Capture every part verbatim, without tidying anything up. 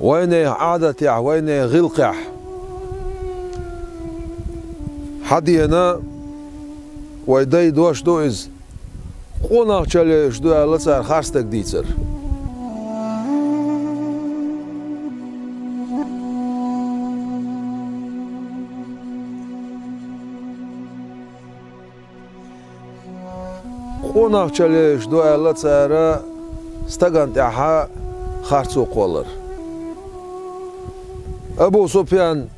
Вайнех Ӏадатехь, вайнех гӀиллакхехь хьадеана вай дай дош ду иза. Къонахчалле уьш ду аьлла цара харцдерг дийцар. Къонахчалле уьш ду аьлла цара стагана тӀехьа харцо кхоллар. Абу Суфьян,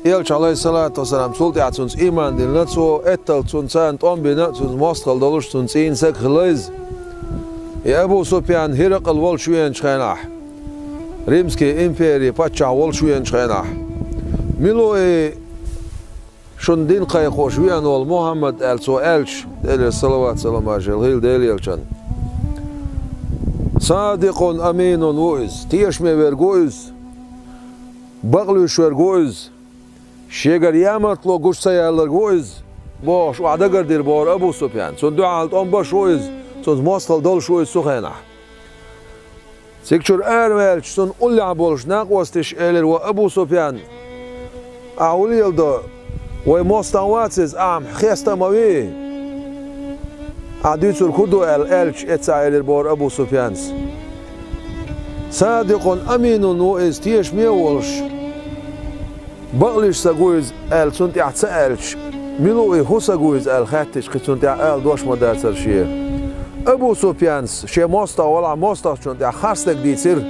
Элча, Ӏалайхиссалату вассалам, цул тӀаьхьа цунца ийман диллина, цо эттал цунна царна тӀом бина, цунца мостагӀалла долуш, цунна цӀийнан саг хилла иза. И Абу Суфьян ХӀиракъал волуш веанчу хенахь, Римский импери паччахь волуш веанчу хенахь, мила ву и шун дин кхайкхош веана волу Мухьаммад аьлла цо аьлча, Делера салават-салам хуьлда Делан элчанна. Садикъун аминун ву иза, тешаме верг ву иза, бакълуьйш верг ву иза, шегара ямартло гуш ца яьлларг ву иза, бохуш, охьадагардира бохура Абу Суфьян. Цунна дуьхьал тӀом беш ву иза, цунца мостагӀалла долуш ву иза цу хенахь. Цигачуьра араваьлча, цунна уллехь болуш накъосташа элира: «Ва Абу Суфьян, ахьа хӀун леладо? Вай мостагӀа вац иза, ахьа-м хеста а ма вий. Ахьа дуьйцург хӀун ду?» — аьлла аьлча, эццахь элира бохура Абу Суфьяна: «Садикъун аминун ву иза, тешаме а волуш, бакълуьйш саг ву иза», — аьлла, цунна тӀехь ца аьлча, «Мила ву и, хӀун саг ву иза?» — аьлла хаьттича, кхин цунна тӀехь ала дош ма дацара шен. Абу Суфьяна шен мостагӀа валахь, мостагӀчунна тӀехь харцдерг дийцира.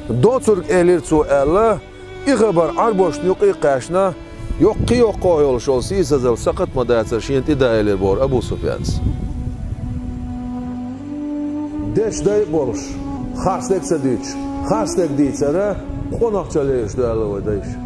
«Доцург элира цо», — аьлла, и хабар Ӏарбошна юкъа а кхаьчна, йоккхий йоккхо йолуш йолу сийсазалла сакхат а ма дацара шена тӀе дан, элира бохура Абу Суфьяна. Деш дай а болуш, харцдерг а ца дуьйцуш, харцдерг дийцара къонахчалле уьш ду аьлла вай дайша.